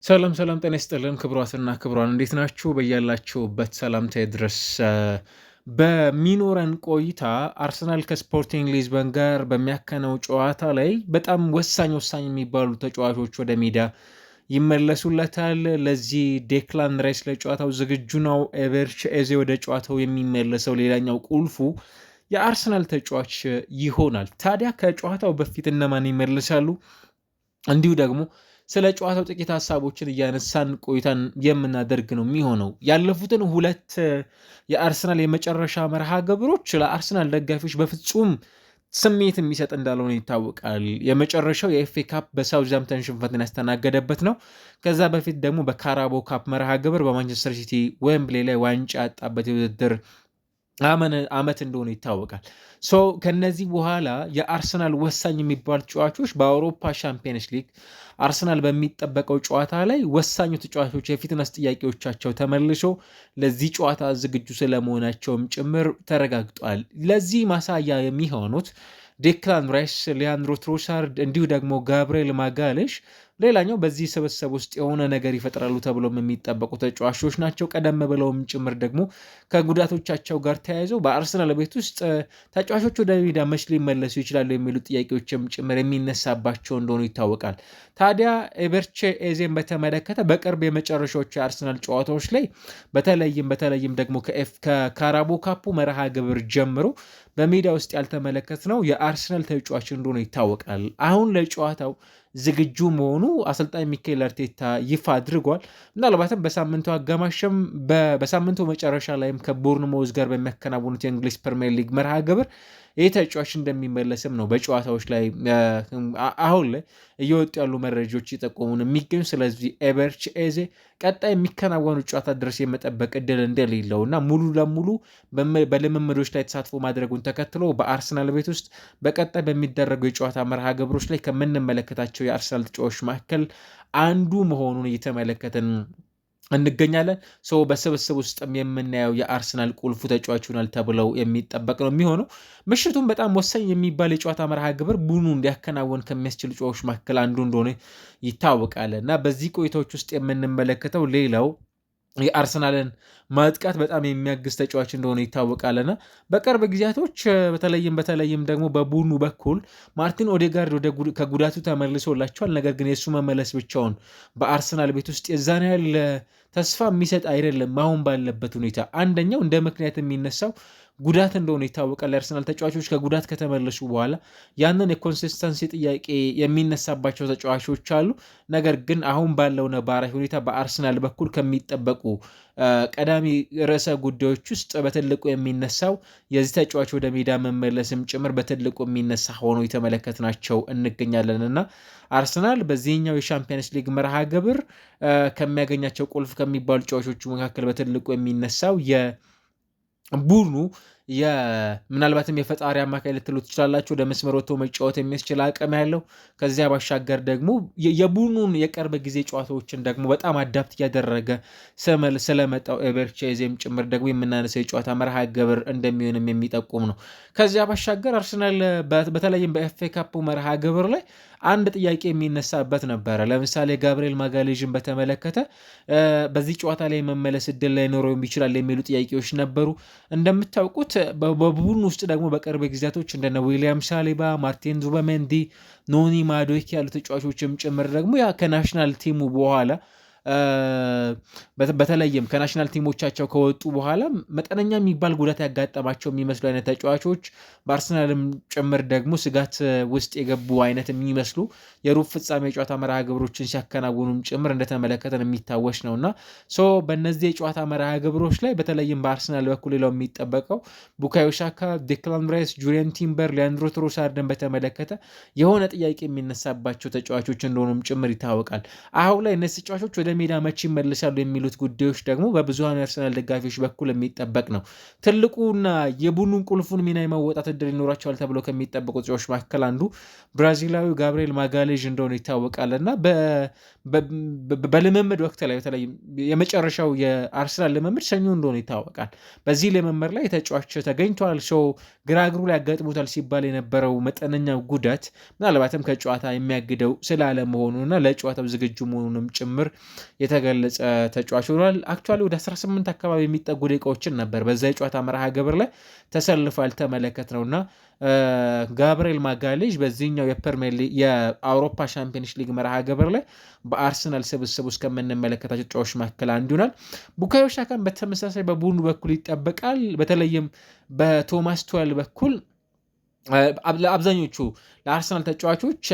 ሰላም ሰላም፣ ጤና ይስጥልን ክቡራትና ክቡራን፣ እንዴት ናችሁ? በያላችሁበት ሰላምታ ይድረስ። በሚኖረን ቆይታ አርሰናል ከስፖርቲንግ ሊዝበን ጋር በሚያከናው ጨዋታ ላይ በጣም ወሳኝ ወሳኝ የሚባሉ ተጫዋቾች ወደ ሜዳ ይመለሱለታል። ለዚህ ዴክላን ራይስ ለጨዋታው ዝግጁ ነው። ኤቤሬቺ ኤዜ ወደ ጨዋታው የሚመለሰው ሌላኛው ቁልፉ የአርሰናል ተጫዋች ይሆናል። ታዲያ ከጨዋታው በፊት እነማን ይመለሳሉ? እንዲሁ ደግሞ ስለ ጨዋታው ጥቂት ሀሳቦችን እያነሳን ቆይታን የምናደርግ ነው የሚሆነው። ያለፉትን ሁለት የአርሰናል የመጨረሻ መርሃ ግብሮች ለአርሰናል ደጋፊዎች በፍጹም ስሜት የሚሰጥ እንዳልሆነ ይታወቃል። የመጨረሻው የኤፍኤ ካፕ በሳውዝሃምፕተን ሽንፈትን ያስተናገደበት ነው። ከዛ በፊት ደግሞ በካራቦ ካፕ መርሃ ግብር በማንቸስተር ሲቲ ዌምብሌ ላይ ዋንጫ ያጣበት የውድድር ዓመት እንደሆነ ይታወቃል። So ከነዚህ በኋላ የአርሰናል ወሳኝ የሚባሉ ተጫዋቾች በአውሮፓ ሻምፒየንስ ሊግ አርሰናል በሚጠበቀው ጨዋታ ላይ ወሳኙ ተጫዋቾች የ fitness ጥያቄዎቻቸው ተመልሶ ለዚህ ጨዋታ ዝግጁ ስለመሆናቸውም ጭምር ተረጋግጧል። ለዚህ ማሳያ የሚሆኑት ዴክላን ራይስ፣ ሊያንድሮ ትሮሳርድ እንዲሁ ደግሞ ጋብርኤል ማጋሌሽ ሌላኛው በዚህ ስብስብ ውስጥ የሆነ ነገር ይፈጥራሉ ተብሎም የሚጠበቁ ተጫዋቾች ናቸው። ቀደም ብለውም ጭምር ደግሞ ከጉዳቶቻቸው ጋር ተያይዘው በአርሰናል ቤት ውስጥ ተጫዋቾች ወደ ሜዳ መች ሊመለሱ ይችላሉ የሚሉ ጥያቄዎችም ጭምር የሚነሳባቸው እንደሆኑ ይታወቃል። ታዲያ ኤቤሬቺ ኤዜን በተመለከተ በቅርብ የመጨረሻዎቹ የአርሰናል ጨዋታዎች ላይ በተለይም በተለይም ደግሞ ከካራቦ ካፑ መርሃ ግብር ጀምሮ በሜዳ ውስጥ ያልተመለከትነው የአርሰናል ተጫዋች እንደሆነ ይታወቃል። አሁን ለጨዋታው ዝግጁ መሆኑ አሰልጣኝ ሚካኤል አርቴታ ይፋ አድርጓል። ምናልባትም በሳምንቱ አጋማሽም በሳምንቱ መጨረሻ ላይም ከቦርንሞዝ ጋር በሚያከናውኑት የእንግሊዝ ፕሪሚየር ሊግ መርሃ ግብር ይህ ተጫዋች እንደሚመለስም ነው በጨዋታዎች ላይ አሁን ላይ እየወጡ ያሉ መረጃዎች እየጠቆሙን የሚገኙ። ስለዚህ ኤቤሬቺ ኤዜ ቀጣይ የሚከናወኑ ጨዋታ ድረስ የመጠበቅ እድል እንደሌለው እና ሙሉ ለሙሉ በልምምዶች ላይ ተሳትፎ ማድረጉን ተከትሎ በአርሰናል ቤት ውስጥ በቀጣይ በሚደረጉ የጨዋታ መርሃ ግብሮች ላይ ከምንመለከታቸው የአርሰናል ተጫዋቾች መካከል አንዱ መሆኑን እየተመለከትን እንገኛለን። So በስብስብ ውስጥም የምናየው የአርሰናል ቁልፉ ተጫዋች ይሆናል ተብለው የሚጠበቅ ነው የሚሆነው። ምሽቱን በጣም ወሳኝ የሚባል የጨዋታ መርሃ ግብር ቡድኑ እንዲያከናወን ከሚያስችሉ ጨዋታዎች መካከል አንዱ እንደሆነ ይታወቃል እና በዚህ ቆይታዎች ውስጥ የምንመለከተው ሌላው የአርሰናልን ማጥቃት በጣም የሚያግዝ ተጫዋች እንደሆነ ይታወቃልና በቅርብ ጊዜያቶች በተለይም በተለይም ደግሞ በቡድኑ በኩል ማርቲን ኦዴጋርድ ከጉዳቱ ተመልሶላቸዋል። ነገር ግን የእሱ መመለስ ብቻውን በአርሰናል ቤት ውስጥ የዛን ያህል ተስፋ የሚሰጥ አይደለም። አሁን ባለበት ሁኔታ አንደኛው እንደ ምክንያት የሚነሳው ጉዳት እንደሆነ ይታወቃል። የአርሰናል ተጫዋቾች ከጉዳት ከተመለሱ በኋላ ያንን የ consistency ጥያቄ የሚነሳባቸው ተጫዋቾች አሉ። ነገር ግን አሁን ባለው ነባራዊ ሁኔታ በአርሰናል በኩል ከሚጠበቁ ቀዳሚ ርዕሰ ጉዳዮች ውስጥ በትልቁ የሚነሳው የዚህ ተጫዋች ወደ ሜዳ መመለስም ጭምር በትልቁ የሚነሳ ሆኖ የተመለከትናቸው እንገኛለን እና አርሰናል በዚህኛው የሻምፒየንስ ሊግ መርሃ ግብር ከሚያገኛቸው ቁልፍ ከሚባሉ ተጫዋቾቹ መካከል በትልቁ የሚነሳው የቡድኑ ምናልባትም የፈጣሪ አማካይ ልትሉ ትችላላችሁ። ወደ መስመር ወጥቶ መጫወት የሚያስችል አቅም ያለው ከዚያ ባሻገር ደግሞ የቡድኑን የቅርብ ጊዜ ጨዋታዎችን ደግሞ በጣም adapt እያደረገ ስለመጣው ኤቤሬቺ ኤዜም ጭምር ደግሞ የምናነሳው የጨዋታ መርሃ ግብር እንደሚሆንም የሚጠቁም ነው። ከዚያ ባሻገር አርሰናል በተለይም በኤፍኤ ካፑ መርሃ ግብር ላይ አንድ ጥያቄ የሚነሳበት ነበረ። ለምሳሌ ጋብርኤል ማጋሌዥን በተመለከተ በዚህ ጨዋታ ላይ መመለስ እድል ላይኖረው ይችላል የሚሉ ጥያቄዎች ነበሩ። እንደምታውቁት በቡድን ውስጥ ደግሞ በቅርብ ጊዜያቶች እንደነ ዊሊያም ሳሊባ፣ ማርቲን ዙበሜንዲ፣ ኖኒ ማዶኪ ያሉ ተጫዋቾችም ጭምር ደግሞ ያ ከ national team ኡ በኋላ በተለይም ከ national team ኦቻቸው ከወጡ በኋላ መጠነኛ የሚባል ጉዳት ያጋጠማቸው የሚመስሉ አይነት ተጫዋቾች በአርሰናልም ጭምር ደግሞ ስጋት ውስጥ የገቡ አይነት የሚመስሉ የሩብ ፍጻሜ የጨዋታ መርሃ ግብሮችን ሲያከናውኑም ጭምር እንደተመለከተን የሚታወስ ነው እና so በእነዚህ የጨዋታ መርሃ ግብሮች ላይ በተለይም በአርሰናል በኩል ሌላው የሚጠበቀው ቡካዮ ሳካ፣ ዴክላን ራይስ፣ ጁሪየን ቲምበር፣ ሊያንድሮ ትሮሳርድን በተመለከተ የሆነ ጥያቄ የሚነሳባቸው ተጫዋቾች እንደሆኑም ጭምር ይታወቃል። አሁን ላይ እነዚህ ተጫዋቾች ወደ ሜዳ መቼ ይመለሳሉ የሚሉት ጉዳዮች ደግሞ በብዙሃኑ የአርሰናል ደጋፊዎች በኩል የሚጠበቅ ነው። ትልቁና የቡድኑን ቁልፉን ሚና የመወጣት እድል ይኖራቸዋል ተብሎ ከሚጠበቁ ተጫዋቾች መካከል አንዱ ብራዚላዊው ጋብርኤል ማጋሌዥ እንደሆነ ይታወቃል እና በልምምድ ወቅት ላይ በተለይ የመጨረሻው የአርሰናል ልምምድ ሰኞ እንደሆነ ይታወቃል። በዚህ ልምምድ ላይ ተጫዋች ተገኝቷል። ሰው ግራ እግሩ ላይ ያጋጥሞታል ሲባል የነበረው መጠነኛ ጉዳት ምናልባትም ከጨዋታ የሚያግደው ስላለመሆኑና ለጨዋታው ዝግጁ መሆኑንም ጭምር የተገለጸ ተጫዋች ሆኗል። Actually ወደ 18 አካባቢ የሚጠጉ ደቂቃዎችን ነበር በዛ የጨዋታ መርሃ ግብር ላይ ተሰልፎ ያልተመለከት ነውና ጋብርኤል ማጋሌዥ በዚህኛው የፕሪሚየር ሊግ የአውሮፓ ሻምፒዮንስ ሊግ መርሃ ግብር ላይ በአርሰናል ስብስብ ውስጥ ከምንመለከታቸው ተጫዋቾች መካከል አንዱ ይሆናል። ቡካዮ ሳካን በተመሳሳይ በቡድኑ በኩል ይጠበቃል። በተለይም በቶማስ ቱሄል በኩል አብዛኞቹ ለአርሰናል ተጫዋቾች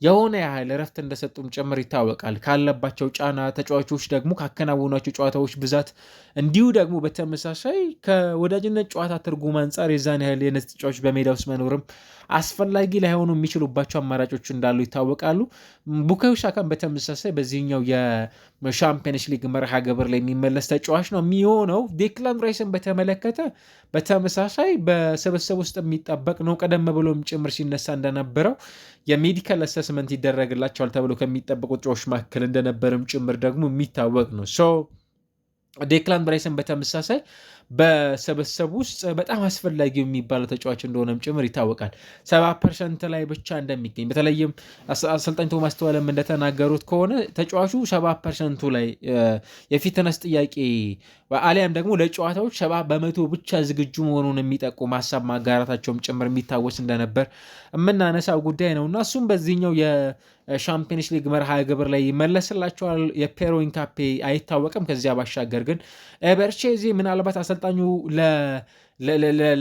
የሆነ ያህል እረፍት እንደሰጡም ጭምር ይታወቃል። ካለባቸው ጫና ተጫዋቾች ደግሞ ካከናወኗቸው ጨዋታዎች ብዛት እንዲሁ ደግሞ በተመሳሳይ ከወዳጅነት ጨዋታ ትርጉም አንጻር የዛን ያህል የነዚህ ተጫዋቾች በሜዳ ውስጥ መኖርም አስፈላጊ ላይሆኑ የሚችሉባቸው አማራጮች እንዳሉ ይታወቃሉ። ቡካዮ ሳካን በተመሳሳይ በዚህኛው የሻምፒየንስ ሊግ መርሃ ግብር ላይ የሚመለስ ተጫዋች ነው የሚሆነው። ዴክላን ራይስን በተመለከተ በተመሳሳይ በስብስብ ውስጥ የሚጠበቅ ነው። ቀደም ብሎም ጭምር ሲነሳ እንደነበረው የ medical assessment ይደረግላቸዋል ተብሎ ከሚጠበቁ ተጫዋቾች መካከል እንደነበርም ጭምር ደግሞ የሚታወቅ ነው። So ዴክላን ራይስን በተመሳሳይ በስብስብ ውስጥ በጣም አስፈላጊ የሚባለው ተጫዋች እንደሆነም ጭምር ይታወቃል። 70% ላይ ብቻ እንደሚገኝ በተለይም አሰልጣኝ ቶማስ ቱሄልም እንደተናገሩት ከሆነ ተጫዋቹ 70%ቱ ላይ የ fitness ጥያቄ አሊያም ደግሞ ለጨዋታዎች 70% ብቻ ዝግጁ መሆኑን የሚጠቁም ሀሳብ ማጋራታቸውም ጭምር የሚታወስ እንደነበር የምናነሳው ጉዳይ ነው እና እሱም በዚህኛው የሻምፒየንስ ሊግ መርሃ ግብር ላይ ይመለስላቸዋል። የፔሮ ኢንካፔ አይታወቅም። ከዚያ ባሻገር ግን ኤቤሬቺ ኤዜ ምናልባት አሰልጣኙ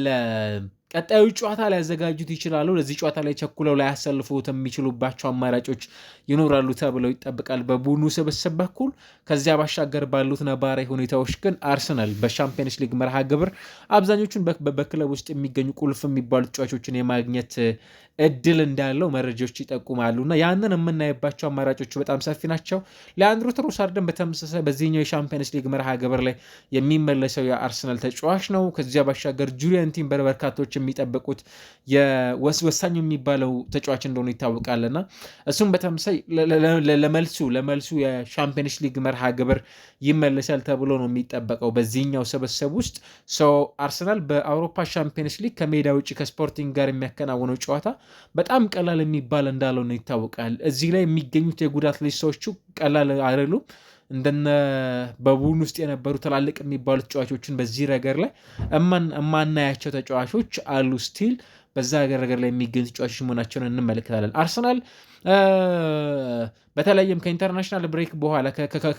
ለቀጣዩ ጨዋታ ሊያዘጋጁት ይችላሉ። ለዚህ ጨዋታ ላይ ቸኩለው ላያሰልፉት የሚችሉባቸው አማራጮች ይኖራሉ ተብለው ይጠበቃል በቡድኑ ስብስብ በኩል። ከዚያ ባሻገር ባሉት ነባራዊ ሁኔታዎች ግን አርሰናል በሻምፒየንስ ሊግ መርሃ ግብር አብዛኞቹን በክለብ ውስጥ የሚገኙ ቁልፍ የሚባሉ ተጫዋቾችን የማግኘት እድል እንዳለው መረጃዎች ይጠቁማሉ እና ያንን የምናይባቸው አማራጮቹ በጣም ሰፊ ናቸው። ሊያንድሮ ትሮሳርድን በተመሳሳይ በዚህኛው የሻምፒየንስ ሊግ መርሃ ግብር ላይ የሚመለሰው የአርሰናል ተጫዋች ነው። ከዚያ ባሻገር ጁሪያን ቲምበር በርካቶች የሚጠብቁት ወሳኙ የሚባለው ተጫዋች እንደሆኑ ይታወቃልና እሱም በተመሳሳይ ለመልሱ የሻምፒየንስ ሊግ መርሃ ግብር ይመለሳል ተብሎ ነው የሚጠበቀው በዚህኛው ስብስብ ውስጥ። ሰው አርሰናል በአውሮፓ ሻምፒየንስ ሊግ ከሜዳ ውጭ ከስፖርቲንግ ጋር የሚያከናውነው ጨዋታ በጣም ቀላል የሚባል እንዳልሆነ ይታወቃል። እዚህ ላይ የሚገኙት የጉዳት list ኦቹ ቀላል አይደሉም። እንደነ በቡድን ውስጥ የነበሩ ትላልቅ የሚባሉ ተጫዋቾችን በዚህ ረገድ ላይ እማናያቸው ተጫዋቾች አሉ። Still በዛ ረገድ ላይ የሚገኙ ተጫዋቾች መሆናቸውን እንመለከታለን። አርሰናል በተለይም ከ international break በኋላ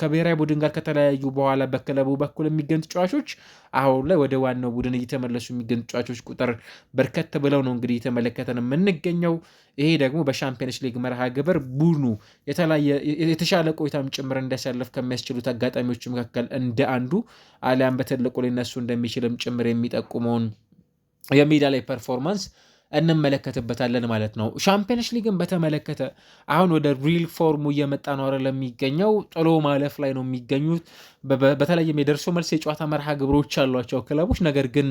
ከብሔራዊ ቡድን ጋር ከተለያዩ በኋላ በክለቡ በኩል የሚገኙ ተጫዋቾች አሁን ላይ ወደ ዋናው ቡድን እየተመለሱ የሚገኙ ተጫዋቾች ቁጥር በርከት ብለው ነው እንግዲህ እየተመለከተን የምንገኘው። ይሄ ደግሞ በሻምፒየንስ ሊግ መርሃ ግብር ቡድኑ የተሻለ ቆይታም ጭምር እንዲያሳልፍ ከሚያስችሉት አጋጣሚዎች መካከል እንደ አንዱ አሊያም በትልቁ ሊነሱ እንደሚችልም ጭምር የሚጠቁመውን የሜዳ ላይ performance እንመለከትበታለን ማለት ነው። ሻምፒየንስ ሊግን በተመለከተ አሁን ወደ real form ኡ እየመጣ ነው አይደል የሚገኘው፣ ጥሎ ማለፍ ላይ ነው የሚገኙት። በተለይም የደርሶ መልስ የጨዋታ መርሃ ግብሮች ያሏቸው ክለቦች ነገር ግን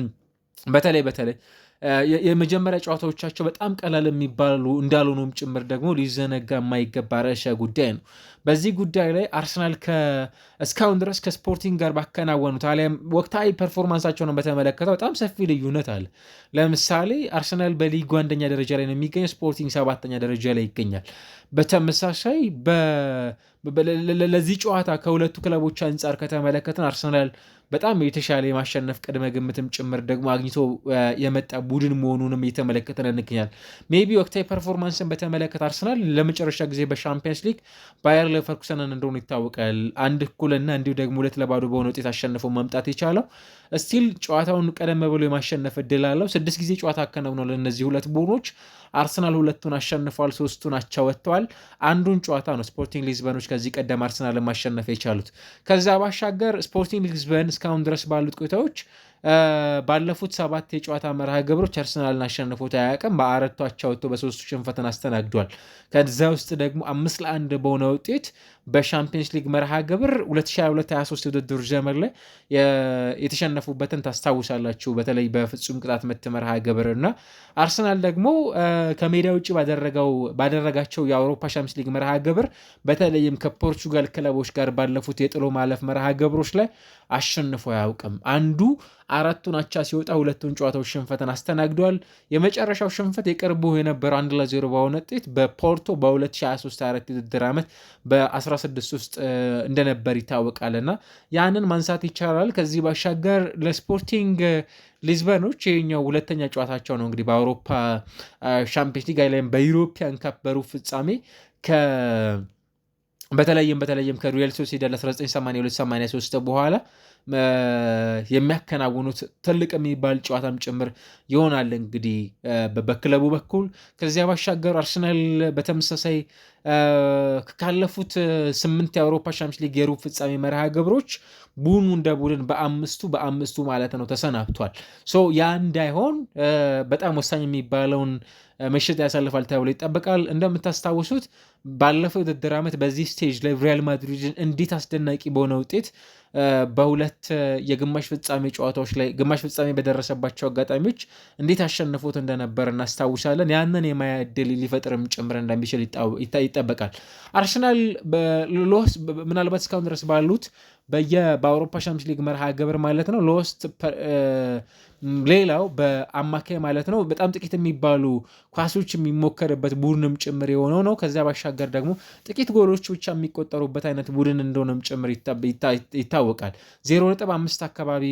በተለይ የመጀመሪያ ጨዋታዎቻቸው በጣም ቀላል የሚባሉ እንዳልሆኑም ጭምር ደግሞ ሊዘነጋ የማይገባ ርዕሰ ጉዳይ ነው። በዚህ ጉዳይ ላይ አርሰናል እስካሁን ድረስ ከስፖርቲንግ ጋር ባከናወኑት አሊያም ወቅታዊ performance ኣቸውን በተመለከተ በጣም ሰፊ ልዩነት አለ። ለምሳሌ አርሰናል በሊጉ አንደኛ ደረጃ ላይ ነው የሚገኘው፣ ስፖርቲንግ ሰባተኛ ደረጃ ላይ ይገኛል። በተመሳሳይ ለዚህ ጨዋታ ከሁለቱ ክለቦች አንጻር ከተመለከትን አርሰናል በጣም የተሻለ የማሸነፍ ቅድመ ግምትም ጭምር ደግሞ አግኝቶ የመጣ ቡድን መሆኑንም እየተመለከተን እንገኛለን። Maybe ወቅታዊ performance ን በተመለከተ አርሰናል ለመጨረሻ ጊዜ በሻምፒየንስ ሊግ ባየር ሌቨርኩሰንን እንደሆኑ ይታወቃል። 1-1 እንዲሁ ደግሞ 2-0 በሆነ ውጤት አሸንፎ መምጣት የቻለው still ጨዋታውን ቀደም ብሎ የማሸነፍ እድል አለው። 6 ጊዜ ጨዋታ አከናውኗል። እነዚህ ሁለት ቡድኖች አርሰናል 2ቱን አሸንፏል፣ 3ቱን አቻ ወጥተዋል። አንዱን ጨዋታ ነው ስፖርቲንግ ሊዝበኖች ከዚህ ቀደም አርሰናልን ማሸነፍ የቻሉት። ከዛ ባሻገር ስፖርቲንግ ሊዝበን እስካሁን ድረስ ባሉት ቆይታዎች ባለፉት 7 የጨዋታ መርሃ ግብሮች አርሰናልን አሸንፎት አያውቅም። በአራቱ አቻ ወጥቶ በ3 ሽንፈትን አስተናግዷል። ከዛ ውስጥ ደግሞ 5-1 በሆነ ውጤት በሻምፒየንስ ሊግ መርሃ ግብር 2022-23 የውድድር ዘመን ላይ የተሸነፉበትን ታስታውሳላችሁ። በተለይ በፍጹም ቅጣት ምት መርሃ ግብር እና አርሰናል ደግሞ ከሜዳ ውጭ ባደረጋቸው የአውሮፓ ሻምፒየንስ ሊግ መርሃ ግብር በተለይም ከፖርቹጋል ክለቦች ጋር ባለፉት የጥሎ ማለፍ መርሃ ግብሮች ላይ አሸንፎ አያውቅም። አንዱ 4ቱን አቻ ሲወጣ 2ቱን ጨዋታዎች ሽንፈትን አስተናግዷል። የመጨረሻው ሽንፈት የቅርቡ የነበረው 1-0 በሆነ ውጤት በፖርቶ በ2023-24 የውድድር ዓመት በ16 ውስጥ እንደነበር ይታወቃልና ያንን ማንሳት ይቻላል። ከዚህ ባሻገር ለስፖርቲንግ ሊዝበኖች ይሄኛው ሁለተኛ ጨዋታቸው ነው እንግዲህ በአውሮፓ ሻምፒየንስ ሊግ ላይም በ European Cup በሩብ ፍጻሜ በተለይም ከሪያል ሶሲዳድ 1982-83 በኋላ የሚያከናውኑት ትልቅ የሚባል ጨዋታም ጭምር ይሆናል እንግዲህ በክለቡ በኩል። ከዚያ ባሻገር አርሰናል በተመሳሳይ ካለፉት 8 የአውሮፓ ሻምፒየንስ ሊግ የሩብ ፍጻሜ መርሃ ግብሮች ቡድኑ እንደ ቡድን በአምስቱ ማለት ነው ተሰናብቷል። so ያ እንዳይሆን በጣም ወሳኝ የሚባለውን ምሽት ያሳልፋል ተብሎ ይጠበቃል። እንደምታስታውሱት ባለፈው የውድድር ዓመት በዚህ stage ላይ ሪያል ማድሪድን እንዴት አስደናቂ በሆነ ውጤት በሁለት የግማሽ ፍጻሜ ጨዋታዎች ላይ ግማሽ ፍጻሜ በደረሰባቸው አጋጣሚዎች እንዴት አሸንፎት እንደነበር እናስታውሳለን። ያንን የማያ ዕድል ሊፈጥርም ጭምር እንደሚችል ይጠበቃል። አርሰናል በሎስ ምናልባት እስካሁን ድረስ ባሉት በአውሮፓ ሻምፒየንስ ሊግ መርሃ ግብር ማለት ነው lowest ሌላው በአማካይ ማለት ነው በጣም ጥቂት የሚባሉ ኳሶች የሚሞከርበት ቡድንም ጭምር የሆነው ነው። ከዛ ባሻገር ደግሞ ጥቂት ጎሎች ብቻ የሚቆጠሩበት አይነት ቡድን እንደሆነም ጭምር ይታወቃል። 0.5 አካባቢ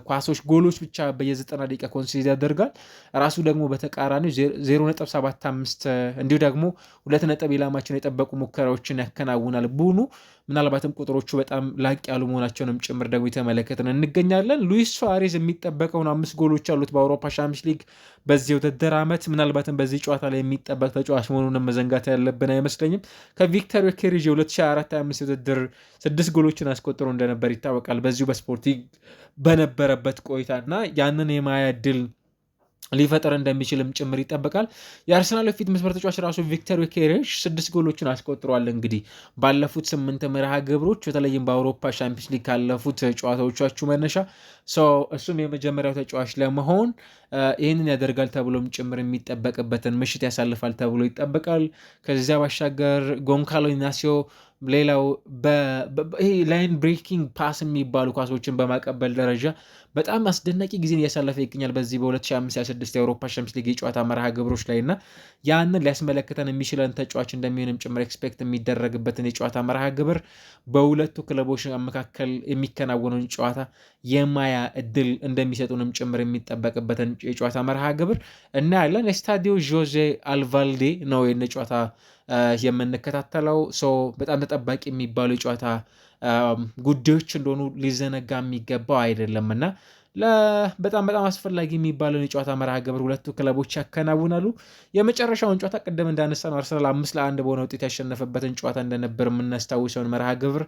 ኳሶች ጎሎች ብቻ በየ90 ደቂቃ concede ያደርጋል። ራሱ ደግሞ በተቃራኒው 0.75 እንዲሁ ደግሞ 2 ነጥብ ኢላማቸውን የጠበቁ ሙከራዎችን ያከናውናል ቡድኑ። ምናልባትም ቁጥሮቹ በጣም ላቅ ያሉ መሆናቸውንም ጭምር ደግሞ የተመለከትን እንገኛለን። ሉዊስ ሱዋሬዝ የሚጠበቀውን 5 ጎሎች አሉት በአውሮፓ ሻምፒየንስ ሊግ በዚህ ውድድር ዓመት። ምናልባትም በዚህ ጨዋታ ላይ የሚጠበቅ ተጫዋች መሆኑንም መዘንጋት ያለብን አይመስለኝም። ከቪክተር ዮኬሬሽ የ2024-25 ውድድር 6 ጎሎችን አስቆጥሮ እንደነበር ይታወቃል። በዚሁ በስፖርቲንግ በነበረበት ቆይታና ያንን የማያ ዕድል ሊፈጠር እንደሚችልም ጭምር ይጠበቃል። የአርሰናል የፊት መስመር ተጫዋች ራሱ ቪክተር ዮኬሬሽ 6 ጎሎችን አስቆጥሯል። እንግዲህ ባለፉት 8 መርሃ ግብሮች በተለይም በአውሮፓ ሻምፒየንስ ሊግ ካለፉት ጨዋታዎቻችሁ መነሻ እሱም የመጀመሪያው ተጫዋች ለመሆን ይህንን ያደርጋል ተብሎም ጭምር የሚጠበቅበትን ምሽት ያሳልፋል ተብሎ ይጠበቃል። ከዚያ ባሻገር ጎንካሎ ኢናሲዮ ሌላው ይሄ line breaking pass የሚባሉ ኳሶችን በማቀበል ደረጃ በጣም አስደናቂ ጊዜን እያሳለፈ ይገኛል። በዚህ በ2025-26 የአውሮፓ ሻምፒየንስ ሊግ የጨዋታ መርሃ ግብሮች ላይ እና ያንን ሊያስመለክተን የሚችለን ተጫዋች እንደሚሆንም ጭምር expect የሚደረግበትን የጨዋታ መርሃ ግብር በሁለቱ ክለቦች መካከል የሚከናወነውን ጨዋታ የማያ እድል እንደሚሰጡንም ጭምር የሚጠበቅበትን የጨዋታ መርሃ ግብር እናያለን። የስታዲዮ ዦዜ አልቫልዴ ነው የነ ጨዋታ የምንከታተለው። በጣም ተጠባቂ የሚባሉ የጨዋታ ጉዳዮች እንደሆኑ ሊዘነጋ የሚገባው አይደለም እና በጣም በጣም አስፈላጊ የሚባለውን የጨዋታ መርሃ ግብር ሁለቱ ክለቦች ያከናውናሉ። የመጨረሻውን ጨዋታ ቅድም እንዳነሳነው አርሰናል 5-1 በሆነ ውጤት ያሸነፈበትን ጨዋታ እንደነበር የምናስታውሰውን መርሃ ግብር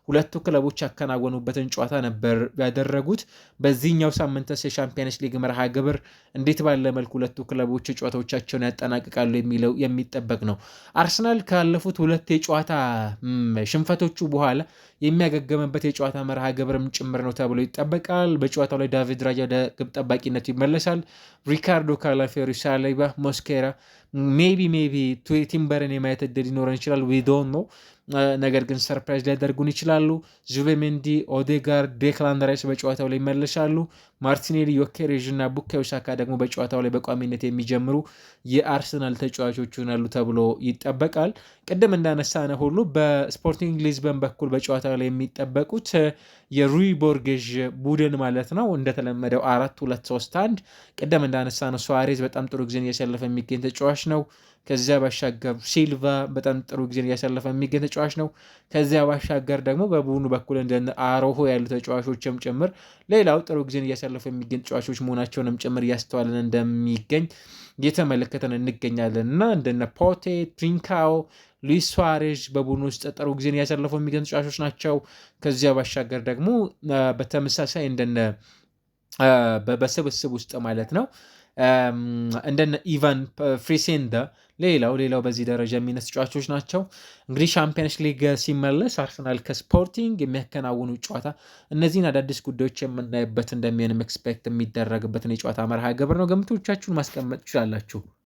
ሁለቱ ክለቦች ያከናወኑበትን ጨዋታ ነበር ያደረጉት። በዚህኛው ሳምንትስ የሻምፒየንስ ሊግ መርሃ ግብር እንዴት ባለ መልኩ ሁለቱ ክለቦች ጨዋታዎቻቸውን ያጠናቅቃሉ የሚለው የሚጠበቅ ነው። አርሰናል ካለፉት ሁለት የጨዋታ ሽንፈቶቹ በኋላ የሚያገገምበት የጨዋታ መርሃ ግብርም ጭምር ነው ተብሎ ይጠበቃል። በጨዋታው ላይ ዳቪድ ራያ ወደ ግብ ጠባቂነቱ ይመለሳል። ሪካርዶ ካላፊዮሪ፣ ሳሊባ፣ ሞስኬራ maybe ቲምበርን የማየት እድል ሊኖረን ይችላል። We don't know። ነገር ግን surprise ሊያደርጉን ይችላሉ። ዙቤሜንዲ፣ ኦዴጋርድ፣ ዴክላን ራይስ በጨዋታው ላይ ይመለሳሉ። ማርቲኔሊ፣ ዮኬሬዥ እና ቡካዮ ሳካ ደግሞ በጨዋታው ላይ በቋሚነት የሚጀምሩ የአርሰናል ተጫዋቾች ይሆናሉ ተብሎ ይጠበቃል። ቅድም እንዳነሳነ ሁሉ በስፖርቲንግ ሊዝበን በኩል በጨዋታው ላይ የሚጠበቁት የሩይ ቦርጌዥ ቡድን ማለት ነው። እንደተለመደው 4-2-3-1 ቅድም እንዳነሳነው ሱዋሬዝ በጣም ጥሩ ጊዜን እያሳለፈ የሚገኝ ተጫዋች ነው። ከዚያ ባሻገር ሲልቫ በጣም ጥሩ ጊዜን እያሳለፈ የሚገኝ ተጫዋች ነው። ከዚያ ባሻገር ደግሞ በቡድኑ በኩል እንደ አሮሆ ያሉ ተጫዋቾችም ጭምር ሌላው ጥሩ ጊዜን እያሳለፉ የሚገኝ ተጫዋቾች መሆናቸውንም ጭምር እያስተዋልን እንደሚገኝ እየተመለከተን እንገኛለን እና እንደነ ፖቴ፣ ትሪንካኦ፣ ሉዊስ ሱዋሬዝ በቡድኑ ውስጥ ጥሩ ጊዜን እያሳለፉ የሚገኙ ተጫዋቾች ናቸው። ከዚያ ባሻገር ደግሞ በተመሳሳይ እንደነ በስብስብ ውስጥ ማለት ነው። እንደነ ኢቫን ፍሪሴንዳ ሌላው በዚህ ደረጃ የሚነሱ ተጫዋቾች ናቸው። እንግዲህ ሻምፒየንስ ሊግ ሲመለስ አርሰናል ከስፖርቲንግ የሚያከናውኑ ጨዋታ እነዚህን አዳዲስ ጉዳዮች የምናይበት እንደሚሆንም expect የሚደረግበትን የጨዋታ መርሃ ግብር ነው። ግምቶቻችሁን ማስቀመጥ ትችላላችሁ።